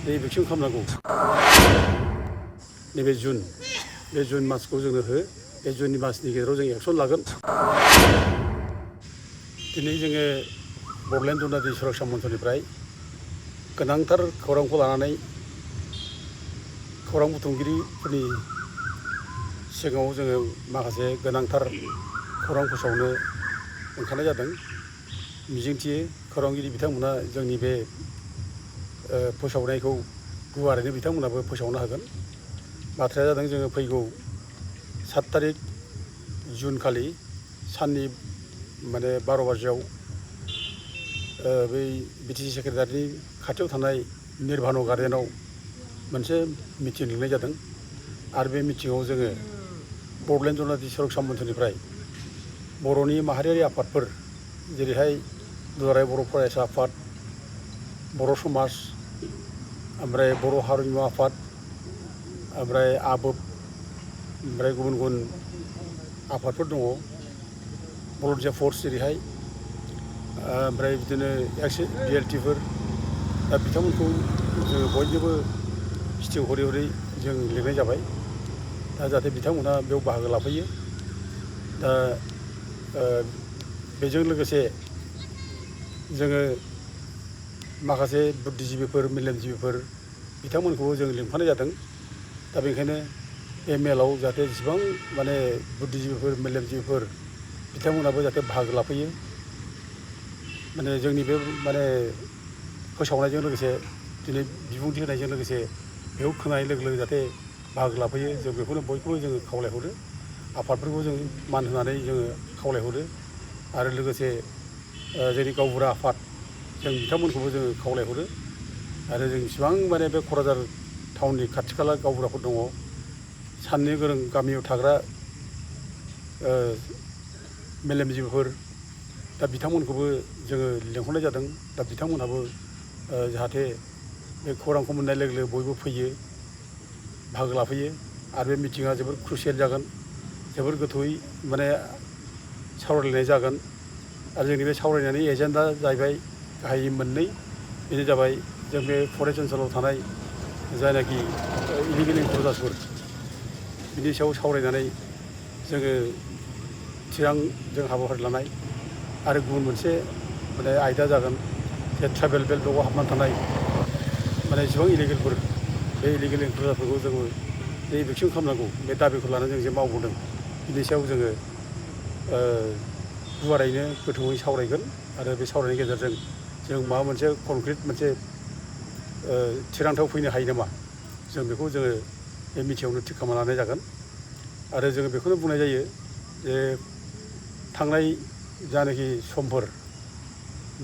Election खालामनांगौ नैबे बे जुन मासखौ जोंनो हो बे जुननि मासनि गेजेराव जों एक्सन लागोन दिनै जोङो बड'लेण्ड उन्नति सुरक्षा मन्चनिफ्राय गोनांथार खौरांखौ लानानै खौरां बुथुमगिरिफोरनि सिगाङाव जोङो माखासे गोनांथार खौरां फोसावनो ओंखारनाय जादों मिजिंथियो खौरांगिरि बिथांमोना जोंनि बे फोसावनायखौ गुवारैनो बिथांमोनाबो फोसावनो हागोन बाथ्राया जादों जोङो फैगौ 7 तारिख जुन खालि साननि माने 12 बाजियाव बै बिटिसि सेक्रेटारिनि खाथियाव थानाय निर्भान' गार्डेनाव मोनसे मिटिं लिंनाय जादों आरो बे मिटिङाव जोङो बड'लेण्ड उन्नति सुरक्षा मन्चनिफ्राय बर'नि माहारियारि आफादफोर जेरैहाय दुलाराय बर' फरायसा आफाद बर' समाज ओमफ्राय बर' हारिमु आफाद ओमफ्राय आबोब ओमफ्राय गुबुन गुबुन आफादफोर दङ भलन्टियार फर्स जेरैहाय ओमफ्राय बिदिनो BLTफोर दा बिथांमोनखौ जोङो बयनिबो सिटिआव हरै हरै जों लिंनाय जाबाय दा जाहाथे बिथांमोना बेयाव बाहागो लाफैयो दा बेजों लोगोसे जोङो माखासे बुद्धिजिबिफोर मेलेमजिबिफोर बिथांमोनखौबो जों लिंफानाय जादों दा बेनिखायनो बे मेलाव जाहाथे जेसेबां माने बुद्धिजिबिफोर मेलेमजिबिफोर बिथांमोनाबो जाहाथे बाहागो लाफैयो माने जोंनि बे माने फोसावनायजों लोगोसे दिनै बिबुंथि होनायजों लोगोसे बेयाव खोनानाय लोगो लोगो जाहाथे बाहागो लाफैयो जों बेखौनो बयखौबो जोङो खावलायहरो आफादफोरखौ जों मान होनानै जोङो खावलायहरो आरो लोगोसे जोंनि गावबुरा आफाद जों बिथांमोनखौबो जोङो खावलायहरो आरो जों इसिबां माने बे क'क्राझार टाउननि खाथि खाला गावबुराफोर दङ साननो गोरों गामियाव थाग्रा मेलेमजिबिफोर दा बिथांमोनखौबो जोङो लेंहरनाय जादों दा बिथांमोनहाबो जाहाथे बे खौरांखौ मोननाय लोगो लोगो बयबो फैयो बाहागो लाफैयो आरो बे मिटिङा जोबोर क्रुसियेल जागोन जोबोर गोथौयै माने सावरायलायनाय जागोन आरो जोंनि बे सावरायनायनि एजेन्डा जाहैबाय गाहायै मोननै बेनो जाबाय जों बे फरेस्ट ओनसोलाव थानाय जायनाखि इलिगेल इनक्लुजार्सफोर बिनि सायाव सावरायनानै जोङो जों हाबाफारि लानाय आरो गुबुन मोनसे माने आयदा जागोन जे ट्राइबेल बेल्टआव हाबनानै थानाय माने जेसेबां इलिगेलफोर बे इलिगेल इनक्लुजारफोरखौ जोङो इभिकसन खालामनांगौ बे दाबिखौ लानानै जों जे मावबोदों बिनि सायाव जोङो गुवारैनो गोथौयै सावरायगोन आरो बे सावरायनायनि गेजेरजों जों माबा मोनसे कनक्रिट मोनसे थिरांथायाव फैनो हायो नामा जों बेखौ जोङो बे मिटिङावनो थिग खालामना लानाय जागोन आरो जोङो बेखौनो बुंनाय जायो जे थांनाय जानाखि समफोर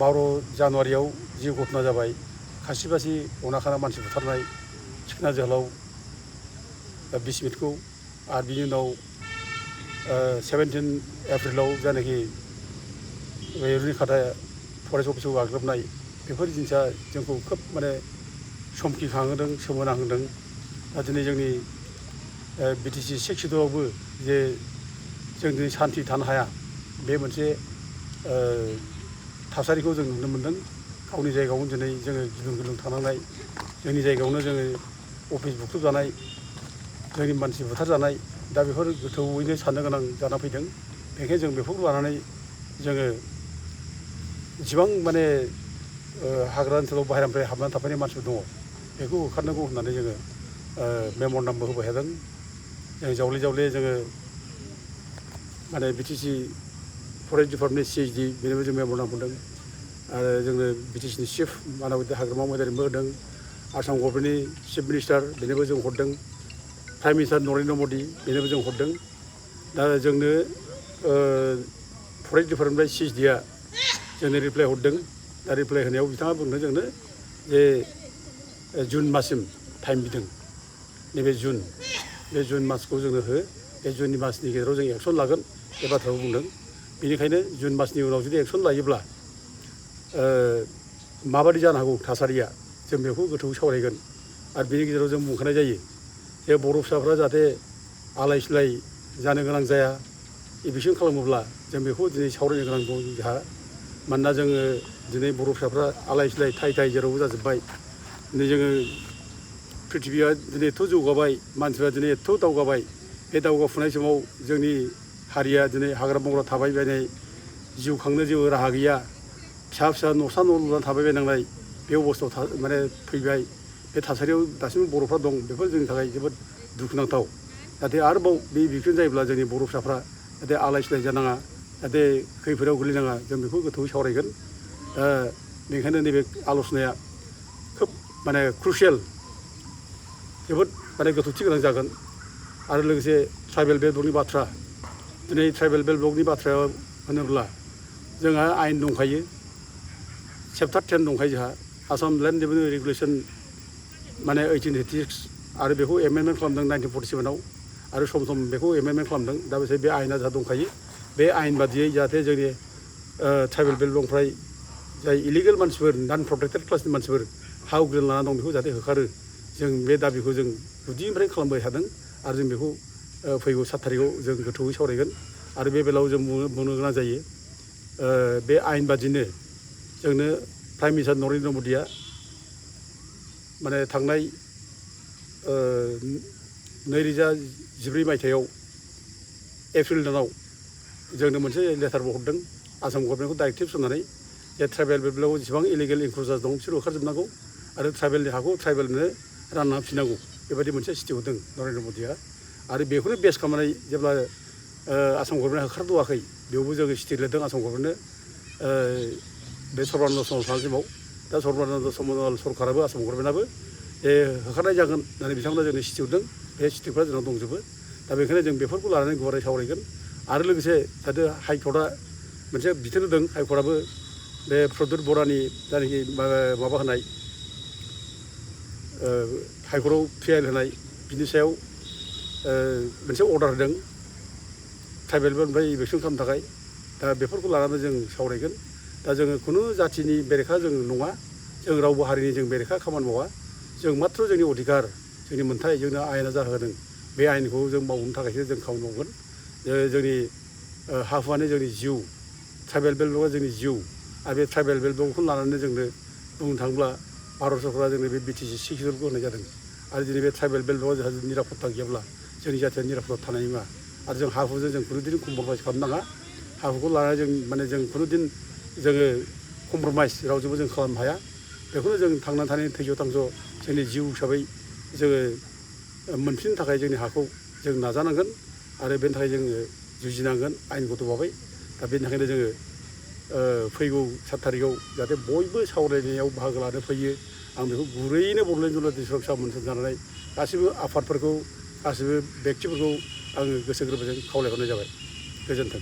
12 जानुवारियाव जि घटना जाबाय खासिबासि अनाखाना मानसि बुथारनाय सिखोना जोहोलाव बिस्मितखौ आरो बिनि उनाव 17 एप्रिलाव जानाखि रुनिखाटा फरेस्ट अफिसखौ गाग्लोबनाय बेफोर जिनिसा जोंखौ खोब माने समखिखांहोदों सोमोनांहोदों दा दिनै जोंनि बिटिसि 6 सिदुलावबो जे जों दिनै सान्थि थानो हाया बे मोनसे थासारिखौ जों नुनो मोन्दों गावनि जायगायावनो दिनै जोङो गिलुं गिलुं थानांनाय जोंनि जायगायावनो जोङो अफिस बुख्रुबजानाय जोंनि मानसि बुथारजानाय दा बेफोर गोथौयैनो साननो गोनां जाना फैदों बेनिखायनो जों बेफोरखौ लानानै जोङो जेसेबां माने हाग्रा ओनसोलाव बाहेरानिफ्राय हाबनानै थाफैनाय मानसिफोर दङ बेखौ होखारनांगौ होननानै जोङो मेम'रेन्डामबो होबाय थादों जों जावले जावले जोङो माने बिटिसि फरेस्ट डिपार्टमेन्टनि CHD बेनोबो जों मेम'रेन्डाम होदों आरो जोंनो बिटिसिनि चिफ मानावदि हाग्रामा महिलारिनोबो होदों आसाम गभर्नमेन्टनि चिफ मिनिस्टार बेनोबो जों हरदों प्राइम मिनिस्टार नरेन्द्र मदि बेनोबो जों हरदों दा जोंनो फरेस्ट डिपार्टमेन्टनिफ्राय CHDआ जोंनो रिप्लाइ हरदों दा रिप्लाइ होनायाव बिथाङा बुंदों जोंनो जे जुन माससिम टाइम बिदों नैबे बे जुन मासखौ जोंनो हो बे जुननि मासनि गेजेराव जों एक्सन लागोन बे बाथ्राखौ बुंदों बेनिखायनो जुन मासनि उनाव जुदि एक्सन लायोब्ला माबादि जानो हागौ थासारिया जों बेखौ गोथौयै सावरायगोन आरो बेनि गेजेराव जों बुंखानाय जायो जे बर' फिसाफ्रा जाहाथे आलाय सिलाय जानो गोनां जाया इभिकसन खालामोब्ला जों बेखौ दिनै सावरायनो गोनां दं जोंहा मानोना जोङो दिनै बर' फिसाफ्रा आलाय सिलाय थाय थाय जेरावबो जाजोब्बाय दिनै जोङो प्रिथिबिया दिनै एथ' जौगाबाय मानसिफ्रा दिनै एथ' दावगाबाय बे दावगाफुनाय समाव जोंनि हारिया दिनै हाग्रा बंग्रा थाबाय बायनाय जिउ खांनो जेबो राहा गैया फिसा फिसा न'सा न' लुनानै थाबाय बायनांनाय बे अबस्थायाव माने फैबाय बे थासारियाव दासिमबो बर'फ्रा दं बेफोर जोंनि थाखाय जोबोद दुखुनांथाव जाहाथे आरोबाव बे बिफोर जायोब्ला जोंनि बर' फिसाफ्रा जाहाथे आलाय सिलाय जानाङा जाहाथे खैफोदाव गोलैनाङा जों बेखौ गोथौयै सावरायगोन बेनिखायनो नैबे आल'सनाया खोब माने क्रुसियेल जोबोद माने गोथौथि गोनां जागोन आरो लोगोसे ट्राइबेल बेल्टनि बाथ्रा दिनै ट्राइबेल बेल्टनि बाथ्राया होनोब्ला जोंहा आयेन दंखायो चेप्टार 10 दंखायो जोंहा आसाम लेन्ड रेभिनिउ रेगुलेसन माने 1886 आरो बेखौ एमेन्डमेन्ट खालामदों 1947 आव आरो सम सम बेखौ एमेन्डमेन्ट खालामदों दा बेसे बे आयेना जोंहा दंखायो बे आयेन बादियै जाहाथे जोंनि ट्राइबेल बेल्टनिफ्राय जाय इलिगेल मानसिफोर नन प्रटेक्टेड क्लासनि मानसिफोर हा उग्रायना लाना दं बेखौ जाहाथे होखारो जों बे दाबिखौ जों गुदिनिफ्राय खालामबाय थादों आरो जों बेखौ फैगौ 7 थारिखआव जों गोथौयै सावरायगोन आरो बे बेलायाव जों बुंनो गोनां जायो बे आयेन बादिनो जोंनो प्राइम मिनिस्टार नरेन्द्र मदिया माने थांनाय 2014 मायथाइयाव एप्रिल दानाव जोंनो मोनसे लेटारबो हरदों आसाम गभर्नमेन्टखौ डाइरेक्टिभ होनानै जे ट्राइबेल बेल्टआव जेसेबां इलिगेल इनक्ल'जार दं बिसोर होखारजोबनांगौ आरो ट्राइबेलनि हाखौ ट्राइबेलनो रानना होफिननांगौ बेबायदि मोनसे सिटि हरदों नरेन्द्र मदिया आरो बेखौनो बेस खालामनानै जेब्ला आसाम गभर्नमेन्टआ होखारद'वाखै बेयावबो जोङो सिटि लिरदों आसाम गभर्नमेन्टनो बे सर्बानन्द सन'वाल समाव दा सर्बानन्द सन'वाल सरकाराबो आसाम गभर्नमेन्टआबो होखारनाय जागोन होननानै बिथांमोना जोंनो सिटि हरदों बे सिटिफ्रा जोंनाव दंजोबो दा बेखायनो जों बेफोरखौ लानानै गुवारै सावरायगोन आरो लोगोसे जाहाथे हाइकर्टआ मोनसे बिथोन होदों हाइकर्टआबो बे प्रद्युत बरानि जायनाखि माबा होनाय हाइकर्टआव ट्रायेल होनाय बिनि सायाव मोनसे अर्डार होदों ट्राइबेल बेल्टनिफ्राय इभिकसन खालामनो थाखाय दा बेफोरखौ लानानै जों सावरायगोन दा जोङो खुनु जाथिनि बेरेखा जों नङा जों रावबो हारिनि जों बेरेखा खामानि मावा जों माथ्र जोंनि अधिकार जोंनि मोन्थाय जोंनो आयेना जाहोदों बे आयेनखौ जों मावनो थाखायसो जों खामानि मावगोन जोंनि हा हुआनो जोंनि जिउ ट्राइबेल बेल्टआ जोंनि जिउ आरो बे ट्राइबेल बेल्टखौ लानानै जोंनो बुंनो थाङोब्ला भारत सरकारा जोंनो बे BTC 6 इयारखौ होनाय जादों आरो दिनै बे ट्राइबेल बेल्टआव जोंहा निरापत्ता गैयाब्ला जोंनि जाथिया निरापत्ता थानाय नङा आरो जों हा हुजों जों खुनुदिन कम्प्रमाइज खालामनाङा हा हुखौ लानानै जों माने जों खुनुदिन जोङो कम्प्रमाइज रावजोंबो जों खालामनो हाया बेखौनो जों थांनानै थानायनि थैज' थांज' जोंनि जिउ हिसाबै जोङो मोनफिननो थाखाय जोंनि हाखौ जों नाजानांगोन आरो बेनि थाखाय जोङो जुजिनांगोन आयेनगत भाबै दा बेनि थाखायनो जोङो फैगौ 7 थारिखआव जाहाथे बयबो सावरायनायाव बाहागो लानो फैयो आं बेखौ गुरैयैनो बड'लेण्ड जुनार सुरक्षा मोनसन जानानै गासिबो आफादफोरखौ गासिबो बेक्तिफोरखौ आङो गोसो गोरबोजों खावलायहरनाय जाबाय गोजोन्थों।